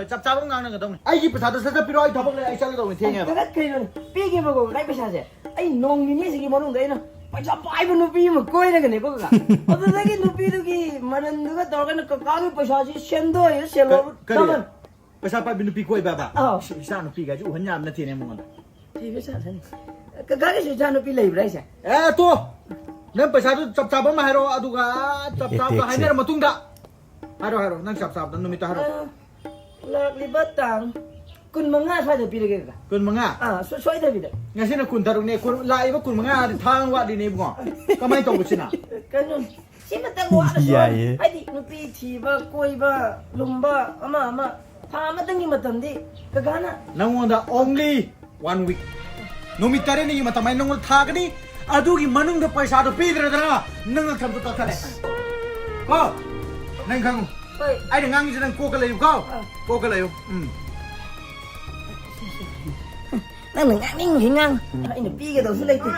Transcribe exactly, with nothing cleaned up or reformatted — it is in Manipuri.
ꯆꯞ ꯆꯥꯕ ꯑꯃ ꯉꯥꯡꯅꯒꯗꯧꯅꯤ꯫ ꯑꯩꯒꯤ ꯄꯩꯁꯥꯗꯣ ꯁꯠ ꯁꯠ ꯄꯤꯔꯛꯑꯣ, ꯑꯩ ꯊꯕꯛ ꯂꯩ, ꯑꯩ ꯆꯠꯂꯗꯧꯅꯤ, ꯊꯦꯡꯉꯦꯕ꯫ ꯀꯀꯥ, ꯀꯩꯅꯣꯅꯦ? ꯄꯤꯒꯦꯕꯀꯣ, ꯀꯀꯥꯒꯤ ꯄꯩꯁꯥꯁꯦ꯫ ꯑꯩ ꯅꯣꯡ ꯅꯤꯅꯤꯁꯤꯒꯤ ꯃꯅꯨꯡꯗ ꯑꯩꯅ ꯄꯩꯁꯥ ꯄꯥꯏꯕ ꯅꯨꯄꯤ ꯑꯃ ꯀꯣꯏꯔꯒꯅꯦꯀꯣ, ꯀꯀꯥ꯫ ꯑꯗꯨꯗꯒꯤ ꯅꯨꯄꯤꯗꯨꯒꯤ ꯃꯔꯟꯗꯨꯒ ꯇꯧꯔꯒ ꯑꯩꯅ ꯀꯀꯥꯒꯤ ꯄꯩꯁꯥꯁꯤ ꯁꯦꯟꯗꯣꯏ, ꯁꯦꯜꯂꯣ-, ꯀ-, ꯀꯔꯤ? ꯀꯃꯟ꯫ ꯄꯩꯁꯥ ꯄꯥꯏꯕꯤ ꯅꯨꯄꯤ ꯀꯣꯏꯕ ꯍꯥꯏꯕ? ꯑꯥꯎ꯫ ꯏꯁ, ꯏꯆꯥ ꯅꯨꯄꯤꯒꯁꯦ ꯎꯍꯟ ꯌꯥꯕ ꯅꯠꯇꯦꯅꯦ ꯃꯉꯣꯟꯗ꯫ ꯊꯤꯕ ꯁꯥꯁꯅꯤ꯫ ꯀꯀꯥꯒꯤꯁꯨ ꯏꯆꯥ ꯅꯨꯄꯤ ꯂꯩꯕ꯭ꯔꯥ ꯍꯥꯏꯁꯦ? ꯑꯦ, ꯇꯣ! ꯅꯪ ꯄꯩꯁꯥꯗꯨ ꯆꯞ ꯆꯥꯕ ꯑꯃ ꯍꯥꯏꯔꯛꯑꯣ, ꯑꯗꯨꯒ ꯆꯞ ꯆꯥꯕꯗꯣ ꯍꯥꯏꯅꯔ ꯃꯇꯨꯡꯗ꯫ ꯍꯥꯏꯔꯣ, ꯍꯥꯏꯔꯣ, ꯅꯪ ꯆꯞ ꯆꯥꯕꯗ ꯅꯨꯃꯤꯠꯇꯣ ꯍꯥꯏꯔꯣ꯫ ꯑ, ꯂꯥꯛꯂꯤꯕ ꯇꯥꯡ ꯀꯨꯟꯃꯉꯥ ꯁ꯭ꯋꯥꯏꯗ ꯄꯤꯔꯒꯦ, ꯀꯀꯥ꯫ ꯀꯨꯟꯃꯉꯥ? ꯑꯥ, ꯁꯣ-, ꯁꯣꯏꯗꯕꯤꯗ꯫ ꯉꯁꯤꯅ ꯀꯨꯟꯇꯔꯨꯛꯅꯦ, ꯀꯨꯟ-, ꯂꯥꯛꯏꯕ ꯀꯨꯟꯃꯉꯥ ꯍꯥꯏꯗꯤ ꯊꯥ ꯑꯃ ꯋꯥꯠꯂꯤꯅꯦ, ꯏꯕꯨꯡꯉꯣ꯫ ꯀꯃꯥꯏꯅ ꯇꯧꯕꯁꯤꯅ? ꯀꯩꯅꯣ, ꯁꯤꯃꯇꯪ ꯋꯥꯠꯂꯁꯨ ꯌꯥꯏꯌꯦ꯫ ꯍꯥꯏꯗꯤ, ꯅꯨꯄꯤ ꯊꯤꯕ, ꯀꯣꯏꯕ, ꯂꯨꯝꯕ, ꯑꯃ, ꯑꯃ, ꯊꯥ ꯑꯃꯇꯪꯒꯤ ꯃꯇꯝꯗꯤ ꯀꯀꯥꯅ ꯅꯪꯉꯣꯟꯗ only one week꯫ ꯅꯨꯃꯤꯠ ꯇꯔꯦꯠꯅꯤꯒꯤ ꯃꯇꯝ ꯑꯩ ꯅꯪꯉꯣꯟꯗ ꯊꯥꯒꯅꯤ꯫ ꯑꯗꯨꯒꯤ ꯃꯅꯨꯡꯗ ꯄꯩꯁꯥꯗꯣ ꯄꯤꯗ꯭ꯔꯗꯅ ꯅꯪ ꯅꯊꯟꯗ ꯀꯛꯊꯠꯂꯦ꯫ ꯀꯣ? ꯅꯪ ꯈꯪꯉꯨ꯫ ꯍꯣꯏ꯫ ꯑꯩꯅ ꯉꯥꯡꯉꯤꯁꯦ ꯅꯪ ꯀꯣꯛꯀ ꯂꯩꯌꯨ, ꯀꯣ? ꯑꯥ꯫ ꯀꯣꯛꯀ ꯂꯩꯌꯨ꯫ ꯎꯝ꯫ ꯅꯪꯅ ꯉꯥꯡꯅꯤꯡꯕꯁꯤ ꯉꯥꯡ꯫ ꯑꯩꯅ ꯄꯤꯒꯗꯧꯁꯨ ꯂꯩꯇꯦ꯫